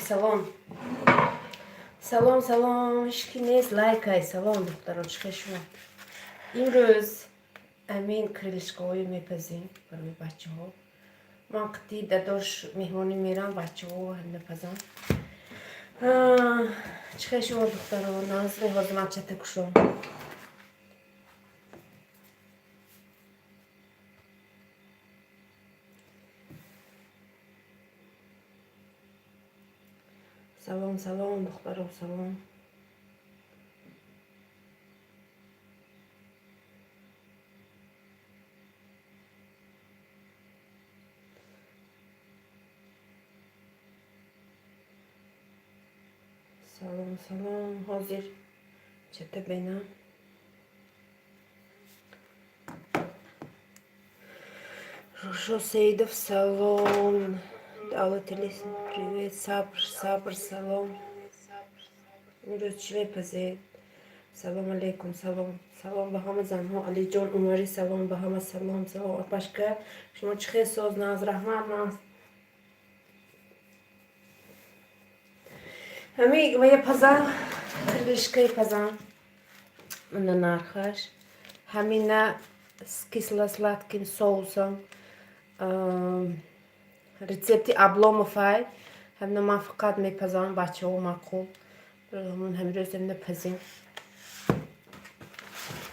Салом, салом, салом. Ҳички нест, лайкай. Салом, духтаро, чӣ хел шумо? Имрӯз амин крылышкаҳое мепазем барои бачаҳо. Ман қити дадош меҳмонӣ мерам, бачаҳо ҳамина пазам. Чӣ хел шумо, духтаро? Назми, ҳозир ман чата кушом. Салом, салом, духтаро, салом. Салом, салом. Ҳозир чата бинам. Рушо Сеидов, салом. Давлатали, привет. Сабр, сабр, салом. Имрӯз чӣ мепазед? Салом алейкум, салом. Салом ба ҳама занҳо. Алиҷон Умарӣ, салом ба ҳама, салом, салом. Апашка, шумо чӣ хел соз, наз, раҳмат, наз. Ҳами вая пазам, крылышкаи пазам. Мана нархаш. Ҳамина с кисло-сладким соусом. Рецепти Обломовай. Ҳамина ман фақат мепазам, бачаҳо маъқул. Ҳамун ҳамин рӯз ҳамина пазим.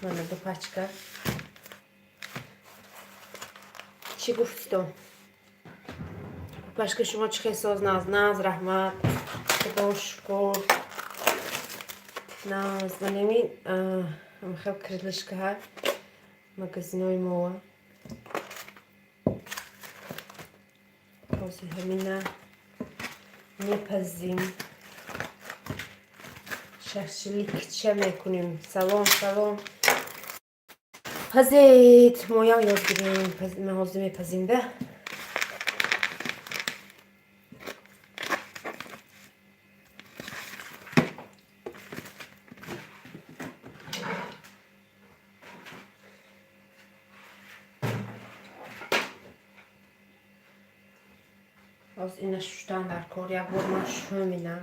Мана ду пачка. Чӣ гуфтитон? Апашка, шумо чӣ хел соз, наз, наз, раҳмат. Худо шукр. Наз, манами хел крылышкаҳа магазинои моа. Ҳозир ҳамина мепазим. Шашликча мекунем. Салом, салом. Пазед, моям ёд гирем. Ман ҳозир мепазим да. Ҳозир ина шуштан дар кор. Як бор ман шӯминам.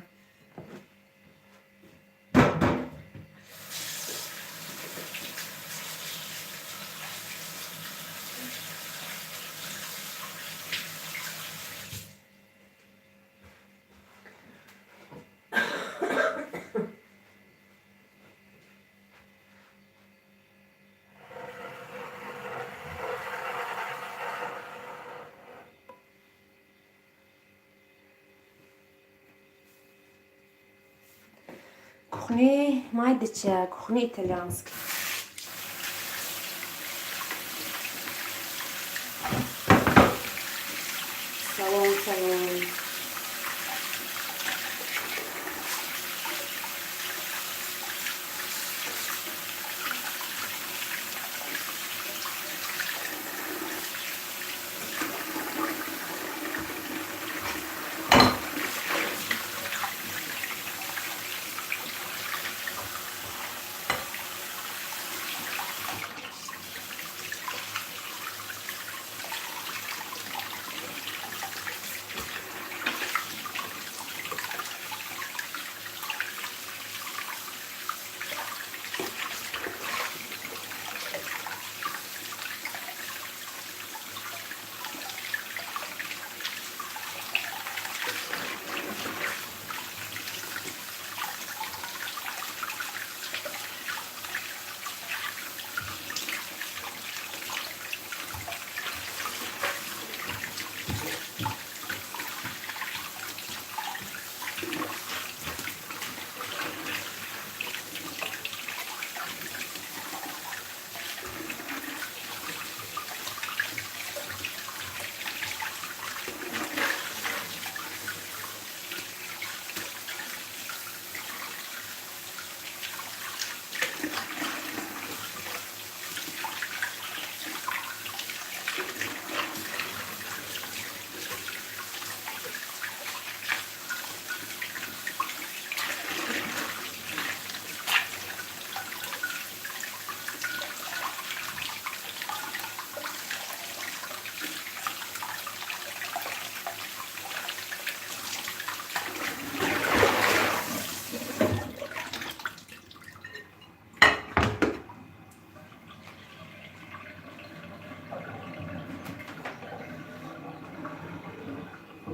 Кухни майдача, кухни итальянский. Салом, салом.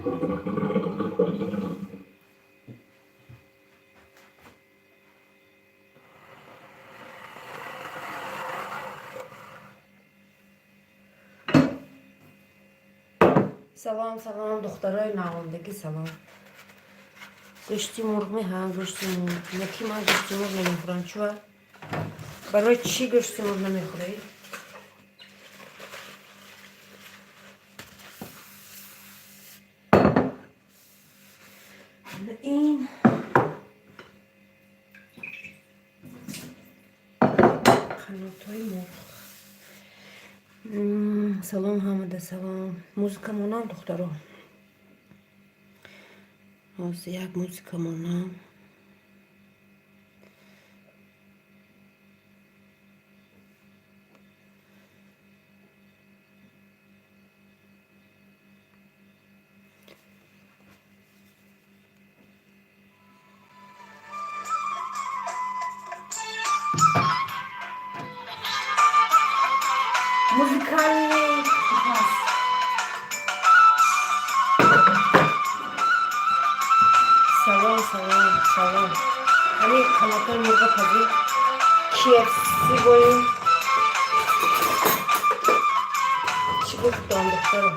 Салом, салом, духтарои навомдагӣ, салом. Гӯшти мурғ меҳа, гӯшти мурғ. Неки ман гӯшти мурғ намехӯрам. Чуа? Барои чӣ гӯшти мурғ намехӯрӣ? Ин қанотҳои мурғ. Салом ҳамада, салом. Музыка монам, духтаро. Ҳозир як музыка монам. Музыкальный пас. Салом, салом, салом. Ҳами қанотҳои мурға пазӣ. KFC боем. Чӣ гуфтам, духтаро?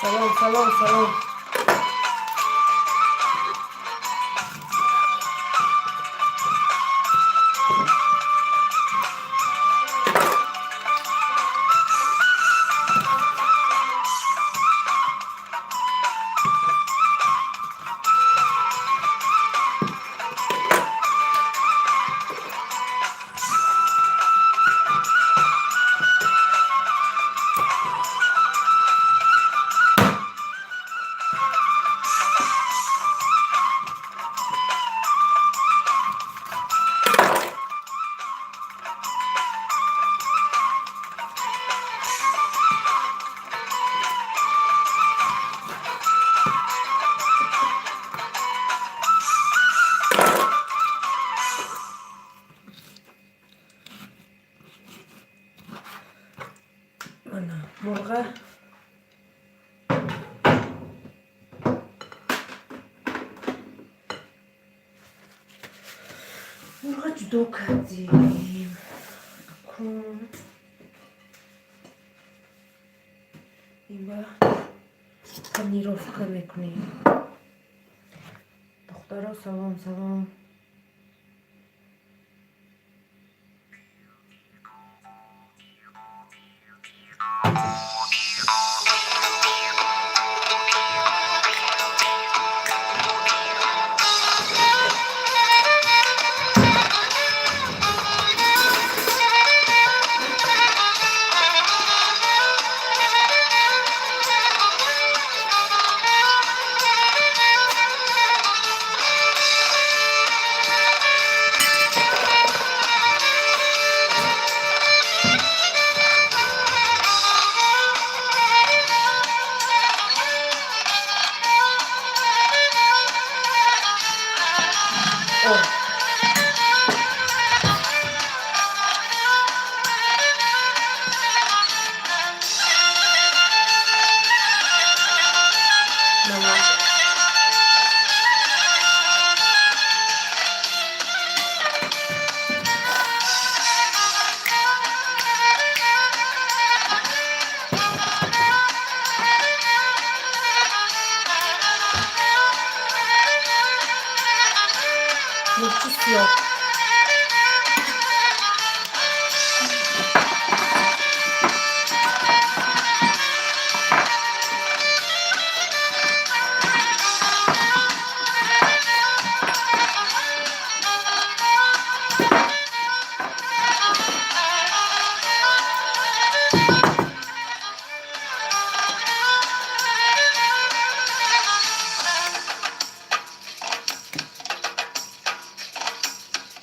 Салом, салом, салом. Мана мурға. Мурға ҷудо кардем. Акун иба панировка мекунем. Духтаро, салом, салом. О! Намак. Мурчи сиёҳ.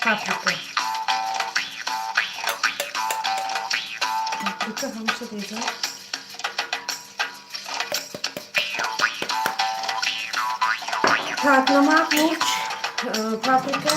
Паприка. Паприка ҳамаша резам. Так, намак, мурч, паприка.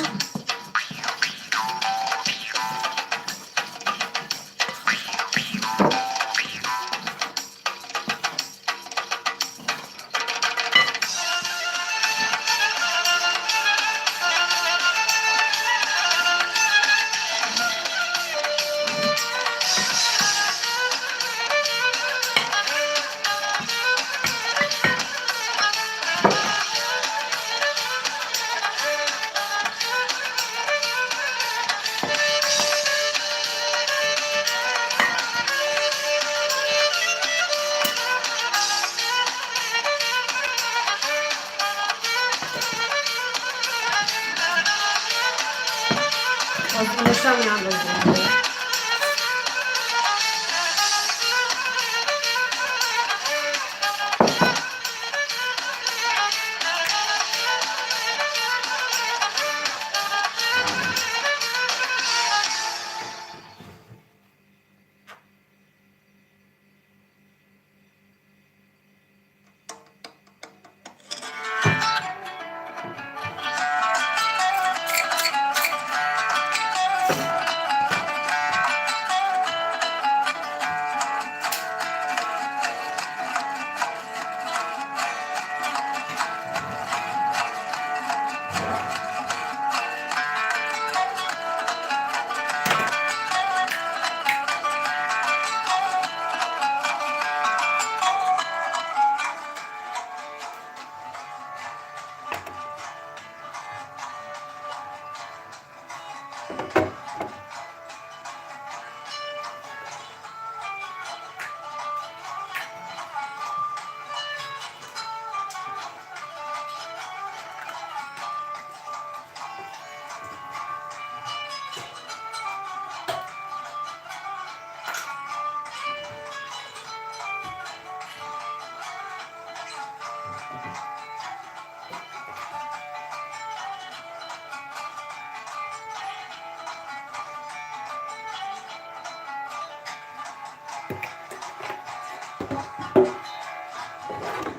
Ҳозир мешам меандозем.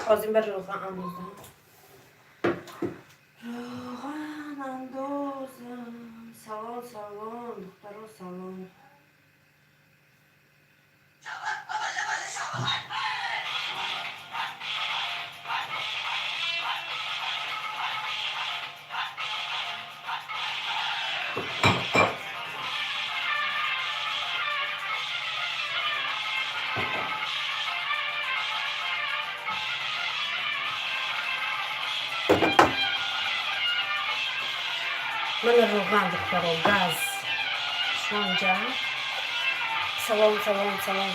Ҳозир ба равған андозам. Равған андозам. Салом, салом, духтаро, салом. Мана равған, духтаро, газ. Шонҷа. Салом, салом, салом.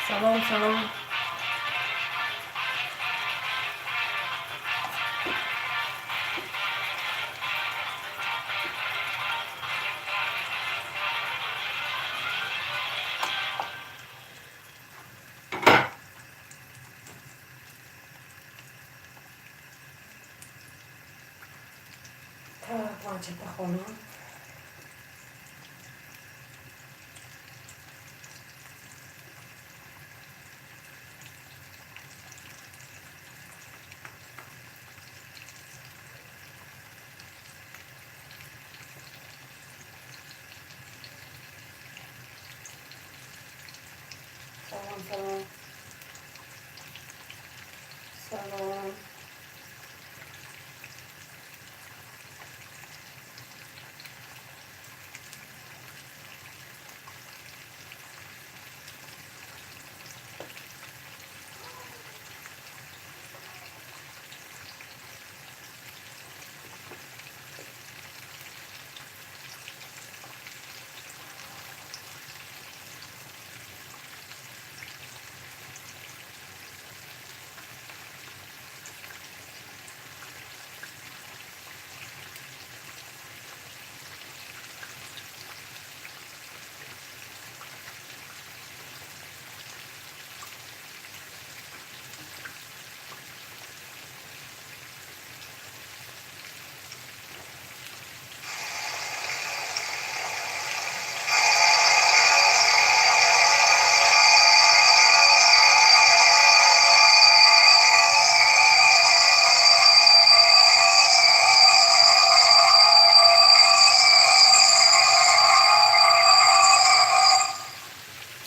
Салом, салом. Так, планшета хонам. Салом, салом. Салом.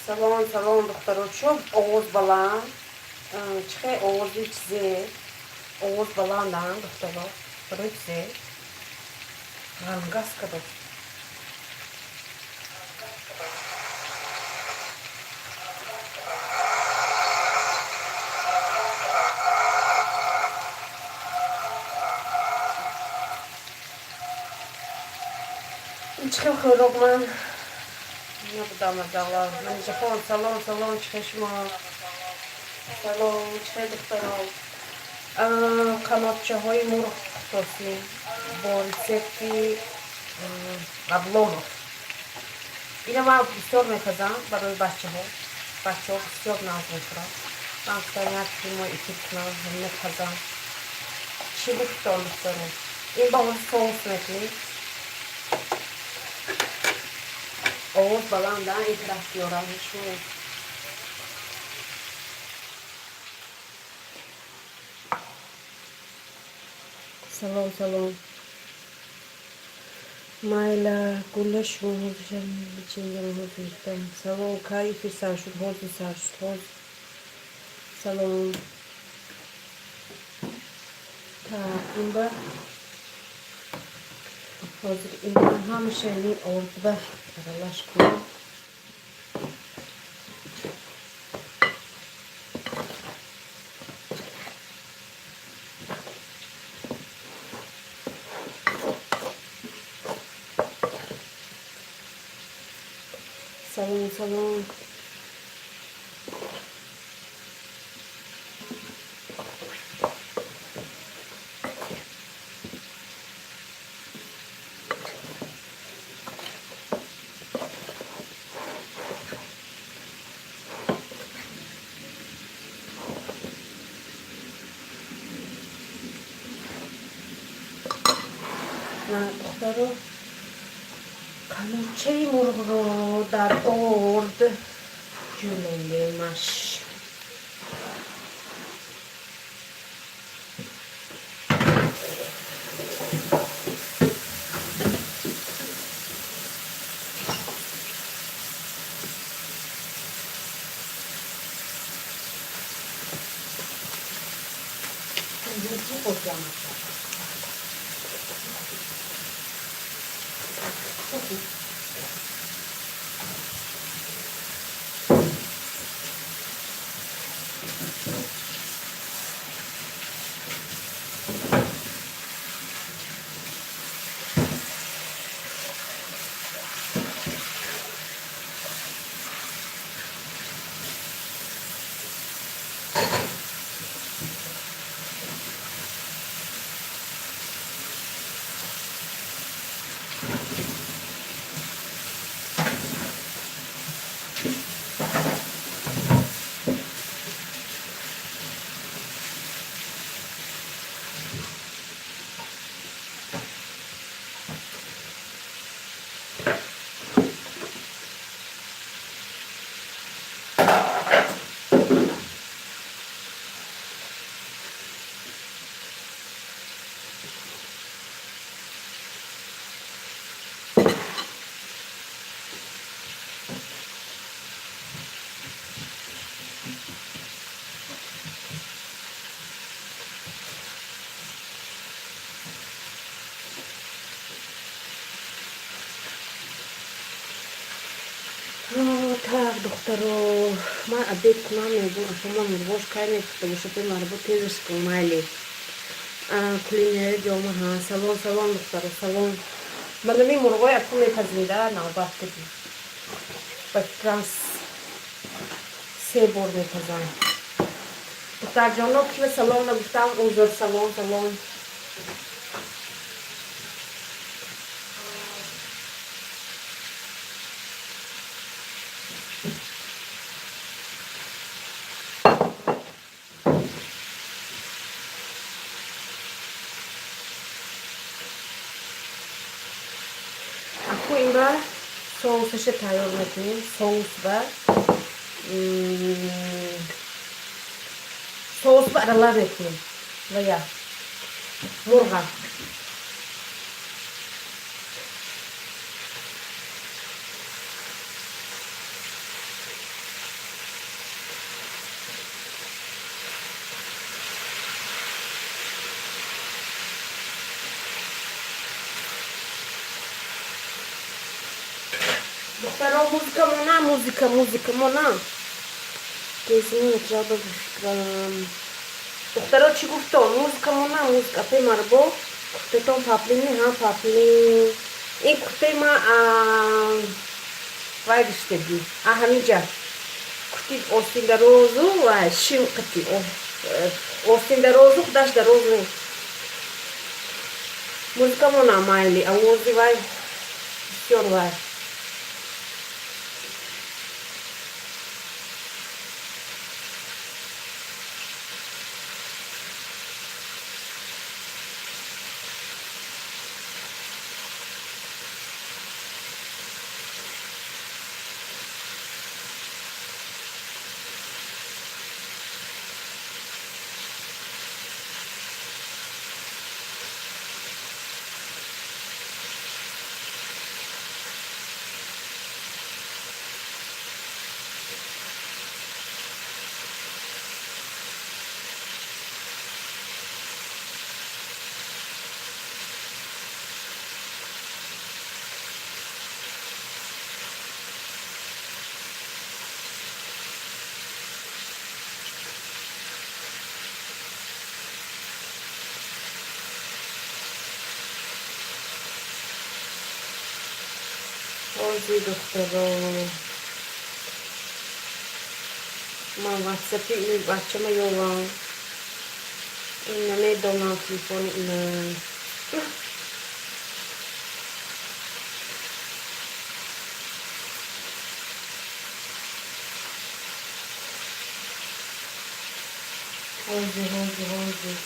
Салом, салом, духтаро. Чо овоз баланд? Чихе овози чизе? Овоз баландан, духтаро. Барои чизе? Ғамгаз кардо. Чихе хӯрок ман набудам азалла. Манижахон, салом, салом, чихе шумо? Салом, чихе духтаро? Қанотчаҳои мурғ пухтосем бо рецепти Абломов. Ина ман бисёр мепазам барои бачаҳо. Бачаҳо бисёр нағз мехӯранд. Ман гуфтам як мо эфир кунам, мепазам. Чӣ гуфтон, духтаро? Ин ба ҳозир соус мекунем. Овоз баланд, а? Ин тараф биёрам шумо. Салом, салом. Майла, гула шумо ҳозир бичингам ҳозиртам. Салом, кай эфир сар шуд? Ҳозир сар шуд, ҳозир. Салом. Так, ин ба ҳозир ин ҳамаша ин ордба аралаш кунам. Салом, салом. Духтаро, қанотчаи мурғро дар орд ҷӯлондемаш. Так, духтаро, ман обед кунам, мегӯм, апама мурғош кай мепухта бошад, марбо тезаш кун, майли. Кулинери ҷома ҳа. Салом, салом, духтаро, салом. Манами мурғои аку мепазем да, навбат кадим. Ба фикрам, се бор мепазам. Духтарҷоно, кива салом нагуфтам, узр, салом, салом. Аку инба соусаша тайёр мекунем. Соусба аралар мекунем. Ва я мурға. Духтаро, музыка мона, музыка, музыка мона. Кезини ҷаба фикрам. Духтаро, чӣ гуфто? Музыка мона, музыка. Апе марбо, куфтатон паплини, ҳа, паплин. Ин куфтаи ма вай гиштагӣ. А ҳаминҷа. Куфти остиндарозу вай шим қити. Остиндарозу худаш дароз нест. Музыка мона, майли, овози вай бисёр вай. Ҳозир, духтаро, ман ватсапи ин бачама ёвам. Ин намедонам телефони ина. Ҳозир, ҳозир, ҳозир.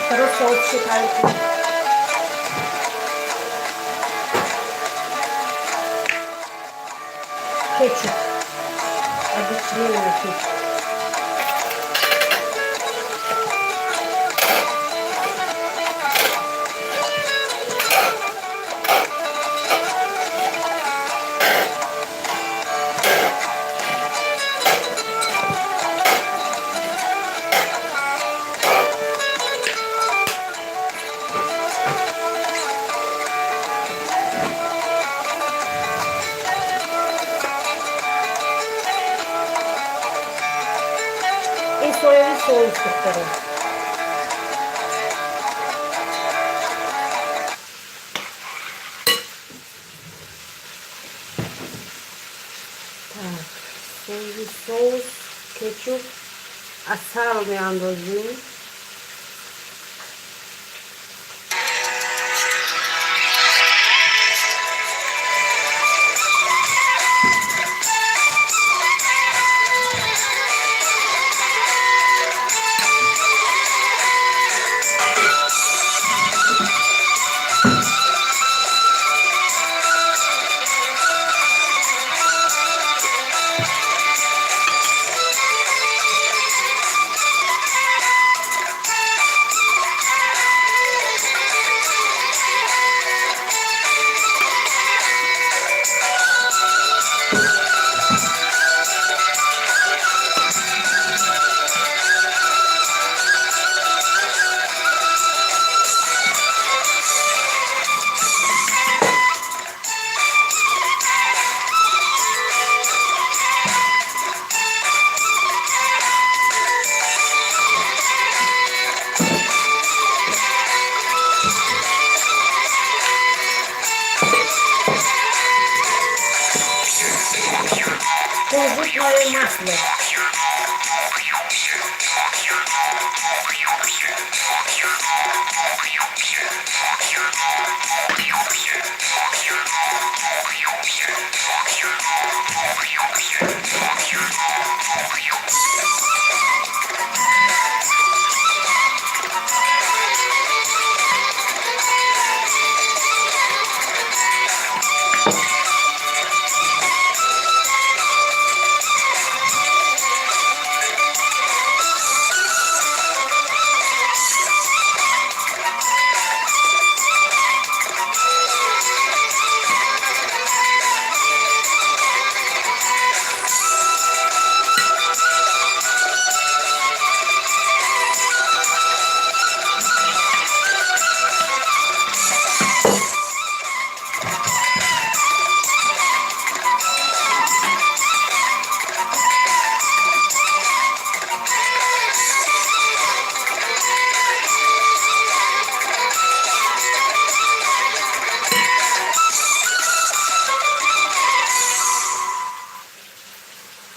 Духтаро, соусшо тайёр кунем. Кетчуп. Обычный кетчуп. Ин соевый соус, духтаро. Так, соевый соус, кетчуп, асал меандозем. Кунжутное масло.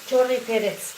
Чёрный перец.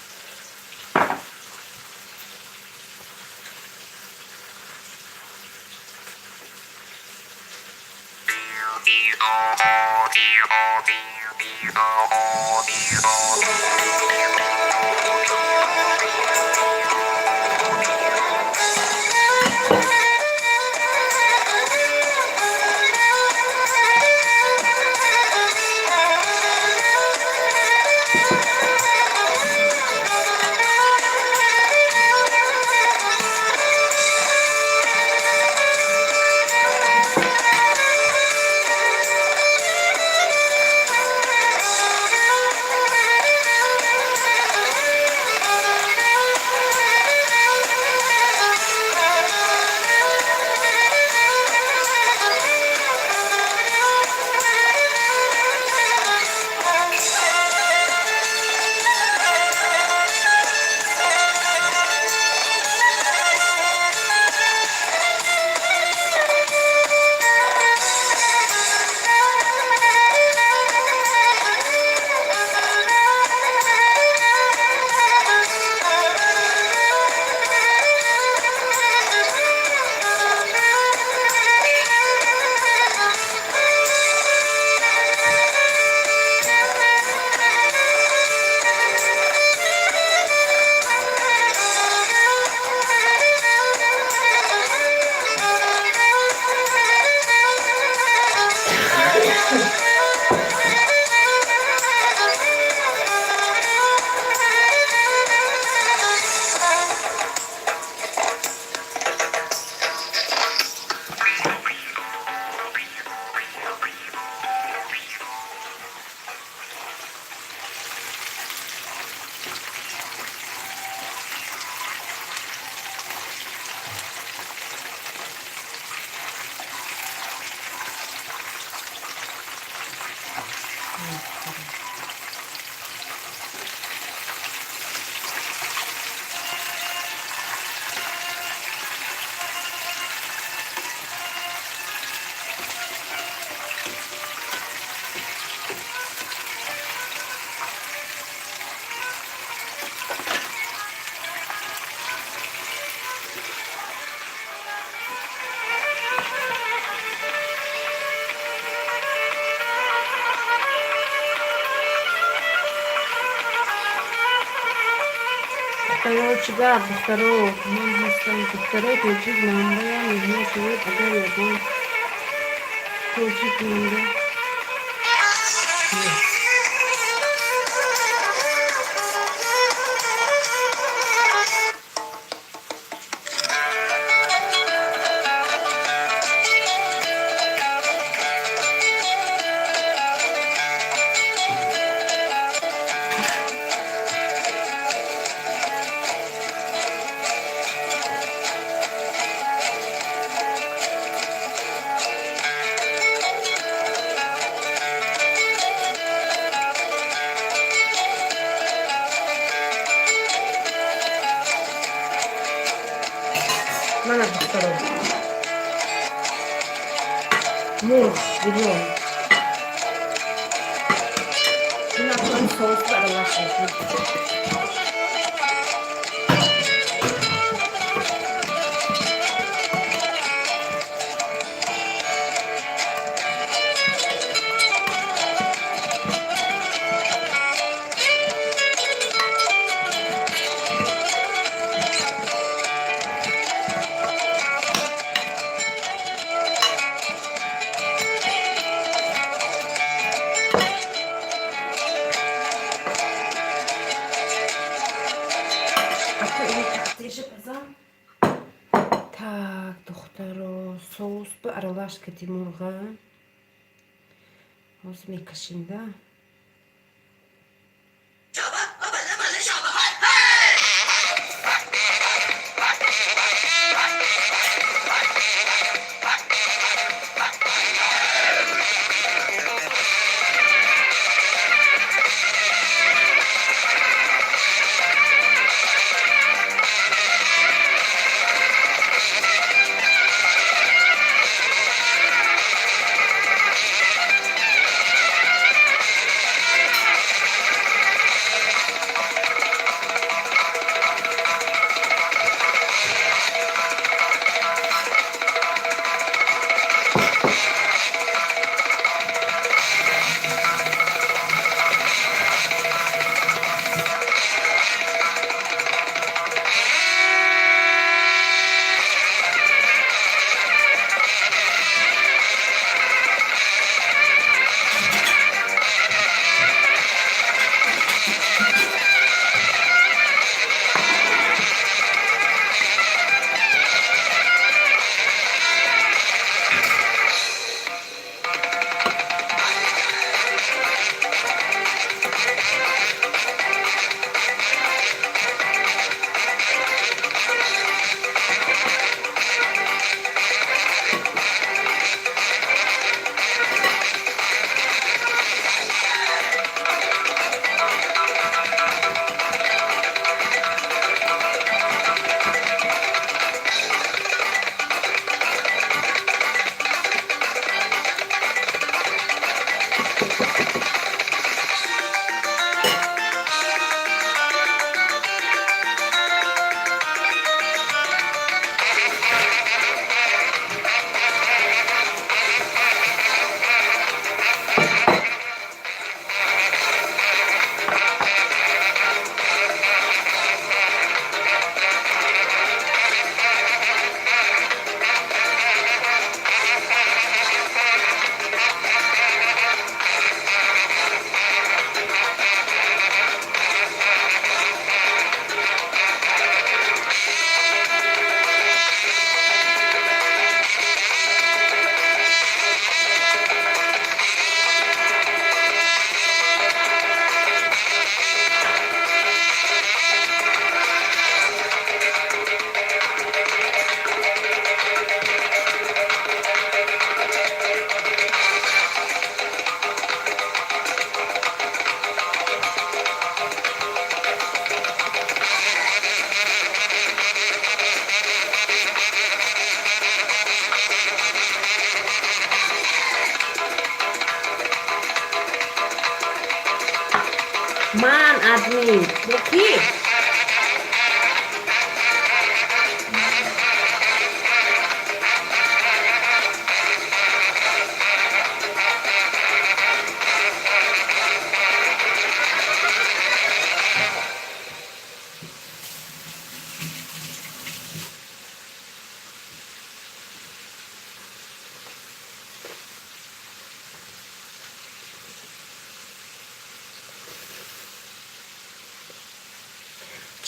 Духтаро, чӣ гап, духтаро? Ман ҳастам, духтарои тоҷик, манбаям меҳмон шавед, агар ягон тоҷик монда. Мана, духтаро, мурғ бирён. Инакон соус аралаш мекунем. Пазам. Так, духтаро, соус ба аралаш кардем мурға. Ҳозир мекашем да. Ман админ бо кӣ?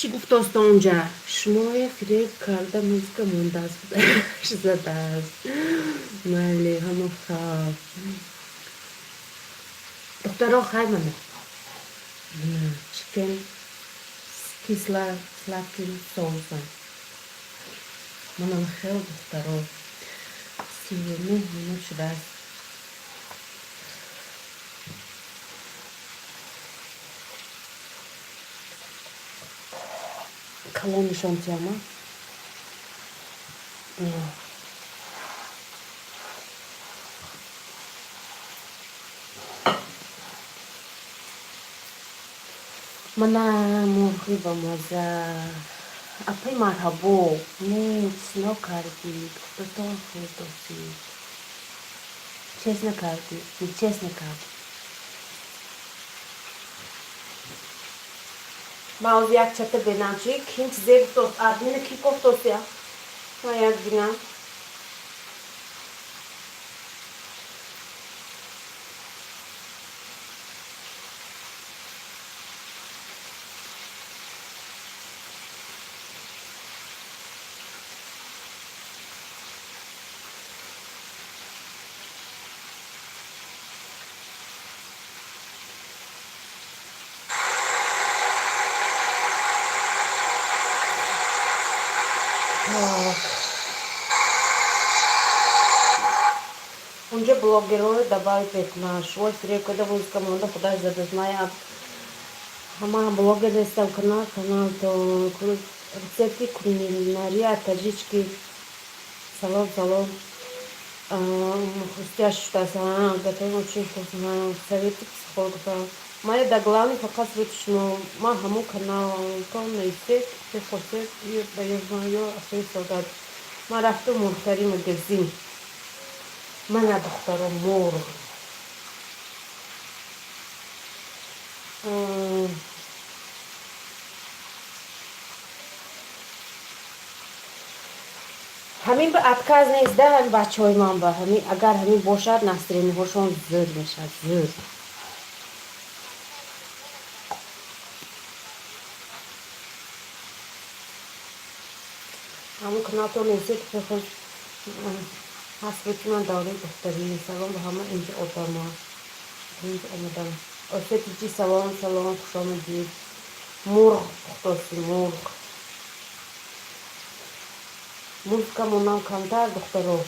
Чӣ гуфтост онҷа? Шумое фиреб карда, музыка мондааст, задааст. Майли, ҳама хаб. Духтаро, хай, мана. Chicken кисло сладким соусом. Манам хел, духтаро. 39 минут шудааст. Калон нишон тиҳама. Мана мурғи ба маза. Апай, марҳабо. Не, чисно кардӣ. Духтартон хӯрдосӣ. Честно кардӣ, нечестно кардӣ. Ман ҳозир як чата бинам, чи ким чизе гуфтост, админа ки гуфтост, я ман як бинам. Так. Унҷа блогерҳоро добавить мекунанд. Шумо фиреб карда, музыка монда, худаш задааст. Ман ҳама блогер нестам, канал каналто рецепти кулинария таҷички. Салом, салом. Хрустящ шудааст. Готовим очень вкусно. Советы психологов. Мая да главный фақат совети шумо. Ман ҳамон каналтон нависед, хостед, ё асои содат. Ман рафтам мурғхари магазин. Мана, духтаро, мурғ. Ҳамин ба отказ нест да, ҳамин бачаҳои ман ба ҳамин, агар ҳамин бошад, настроениҳошон зӯр мешавад, зӯр. Ҳамон каналтон нависед, ҳаст буд, ман давраи духтарӣ. Салом ба ҳама инҷа одама. Инҷа омадам. Осетичи, салом, салом, хушомадид. Мурғ пухтоси, мурғ. Музыка монам камтар, духтаро.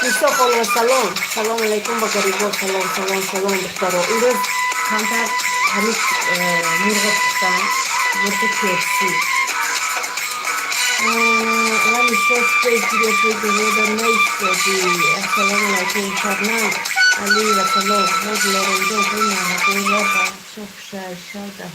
Исо хонум, салом, салом алейкум ба гарибо, салом, салом, салом, духтаро. Имрӯз камтар ҳамин мурға пухтам, мурғи KFC. Ман наистоди. Ассалому алайкум, Шабнам Алиева, салом. Дилоромҷон, хушай шада.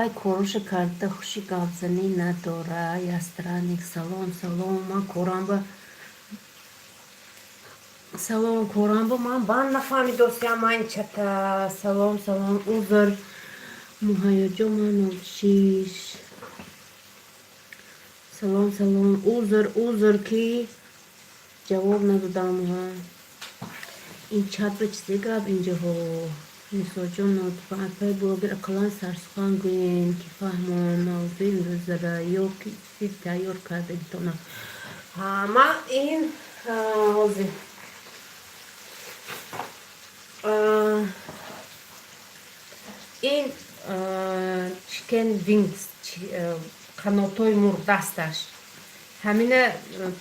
Вай короша карда, хуши гапзанӣ надора. Ястраник, салом, салом. Ман корамба, салом, корамба, ман бан нафаҳмидостиам ман чата. Салом, салом, узр. Муҳайёҷон, ман 06. Салом, салом, узр, узр, ки ҷавоб надодам. Ин чат ба чизе гап инҷаҳо? Нисоҷон, апай блогер, ақаллан сарсухан гӯем, ки фаҳмон мавзӯи имрӯзара, ё ки чизе тайёр кардагитона. Ман ин ҳозир ин chicken wings, қанотҳои мурғ, дасташ, ҳамина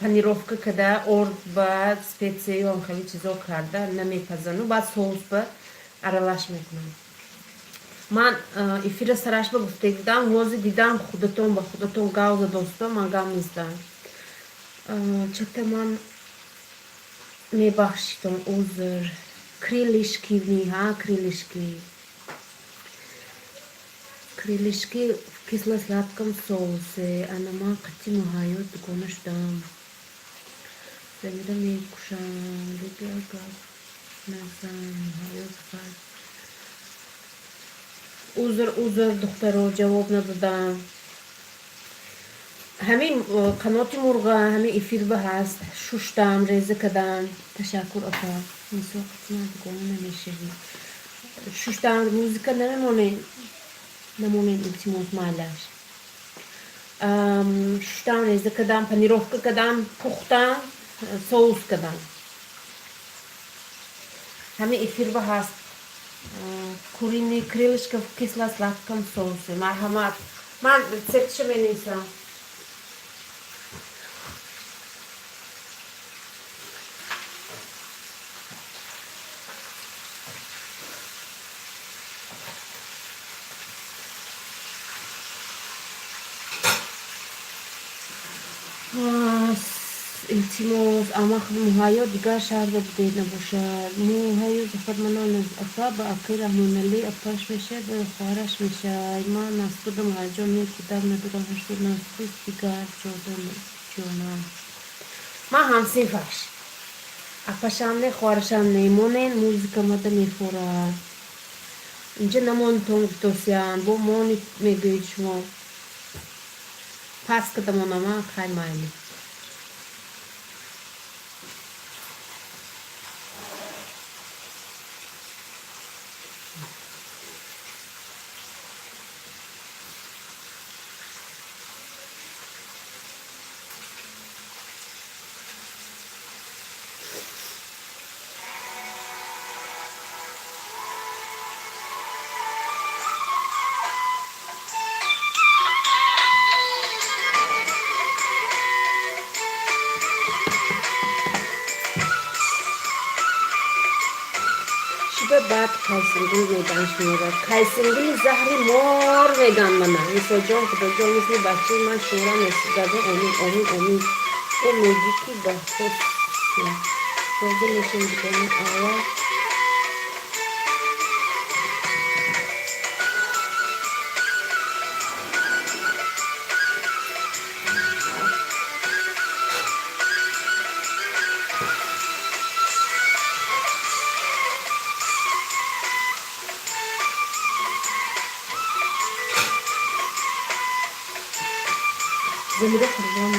панировка када, орд ба специя ю хеле чизо карда намепазану, баъд соус ба аралаш мекунам. Ман эфира сараш ба гуфта будам, ҳозир дидам, худатон ба худатон гав задоста, ман гав нездам чата. Ман мебахшитон, узр. Крылышки, ҳа, крылышки, крылышки в кисло-сладком соусе. Ана ман қати Муҳайё дугона шудам. Замира мекушам, дигар гап назан. Муҳайё Зафар, узр, узр, духтаро, ҷавоб надодам. Ҳамин қаноти мурға, ҳамин эфирба ҳаст, шуштам, реза кардам. Ташаккур, апа. Нисо, қати дугона намешавӣ. Шуштам, музыка намемонед, намонед, илтимос, майлаш. Шуштам, реза кардам, панировка кардам, пухтам, соус кардам. Ҳамин эфирба ҳаст, куриный крылышко в кисло-сладком соусе. Марҳамат, ман рецептша менависам. Илтимос, амак Муҳайё дигар шаҳрда будед, набошад. Муҳайё Зафар, манон апа ба акаи Раҳмоналӣ апаш мешавад ва хоҳараш мешавад. Ман Насруда, Муҳайёҷон, не, кӯдак надорам, 89 дигар ҷонам. Ман ҳамсинфаш. Апашам не, хоҳарашам не. Монен, музыка мада мефорад. Инҷа намонитон гуфтосиян, бо мони мегӯед шумо. Пас кардамонама, хай, майли. Шиба баъд кайсингул меган шуморо. Кайсингули заҳри мор меган мана. Нисоҷон, худоҷон, мисли бачаи ман шуморо насиб. Омин, омин, омин. Ӯ мегӣ, ки ба худ розӣ мешем, дугона аввал. Замира Қурбон.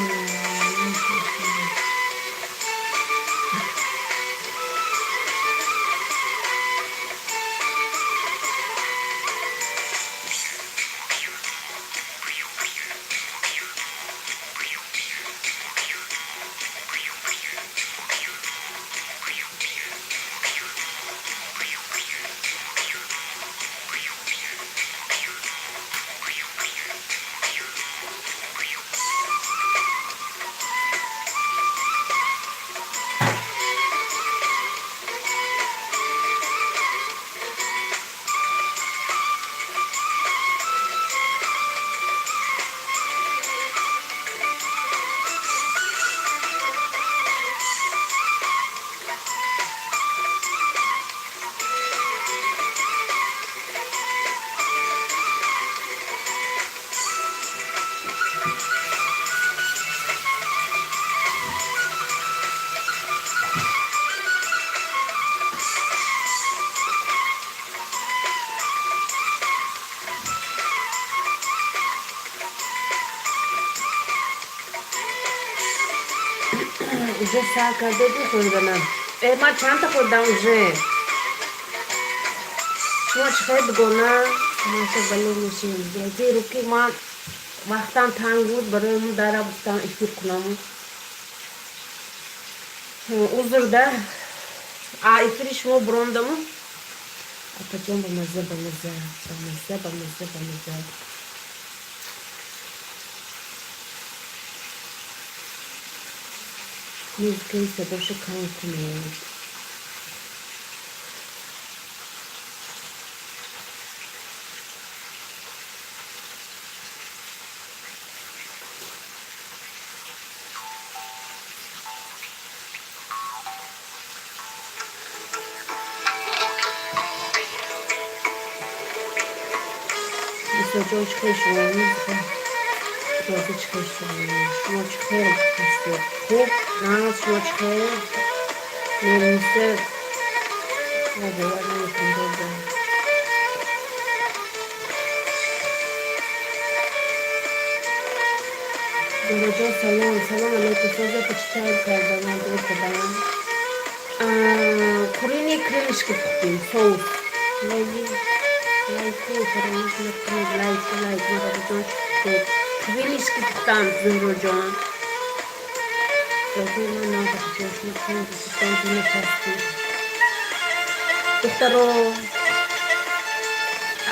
Уже сар кардед хӯрданам? Э, ман чандта хӯрдам уже. Шумо чӣ хел, дугона? Маша, бале, мешин. Зеро ки ман вақтам танг буд, барои мо дара гуфтам эфир кунам. Узр да. А эфири шумо бурондаму? Апаҷон, ба мазза, ба мазза, ба мазза, ба мазза, ба мазза. Музыкаи садоша кам кунед. Бисёрҷон, чӣ хел шумо? Музыка розӣ, чӣ хел шумо? Шумо чӣ хел ҳастед? Хуб, нағз, шумо чӣ хел? Меҳринисо, бовар намекунам. Зуҳроҷон, салом, салом алейкум. Соза, чӣ тайёр кардам, дур кардам? Куриные крылышки пухтем, соус. Лайку фаромӯш накунед, лайк, лайк. Мараҷон, чӣ пухтед? Крылышки пухтам, Зуҳроҷон. Розои ман нағз, шумо ҳастед? Духтаро,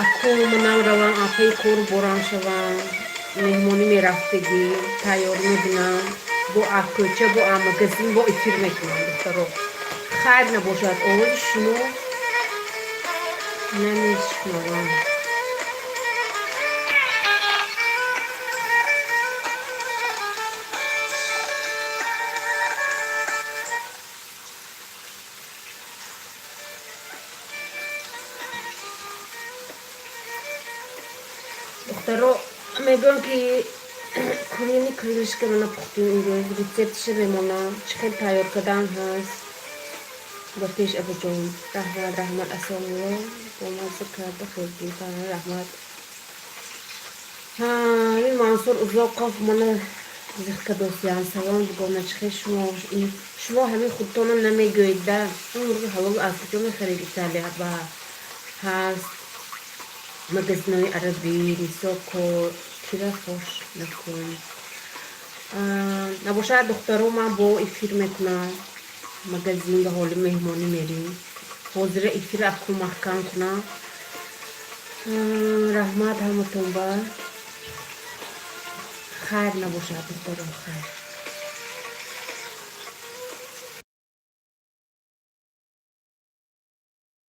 аку манам равам, апаи кору борам шавам, меҳмонӣ мерафтагӣ, тайёр мебинам, бо кӯча, бо магазин, бо эфир мекунам, духтаро. Хайр набошад, овози шумо намешунавам. Духтаро, мегӯям ки куриные крылышка мана пухтем имрӯз, рецептиша мемонам, чӣ хел тайёр кардан ҳаст. Ба пеш, абуҷон, раҳмат, раҳмат, ассалому, бомазза карда хӯрдем, раҳмат. Ҳамин Мансур Узоқов мана зиқ кардосиян. Салом, дугона, чӣ хел шумо? Шумо ҳамин худтонам намегӯед да, ин мурғи ҳалол аз куҷо мехаред? Италия ба ҳаст магазинои арабӣ, мисол, кира фош накун. Набошад, духтаро, ман бо эфир мекунам, магазин ба ҳоли меҳмонӣ мерим. Ҳозира эфира аку маҳкам кунам. Раҳмат ҳаматон ба. Хайр набошад, духтаро, хайр.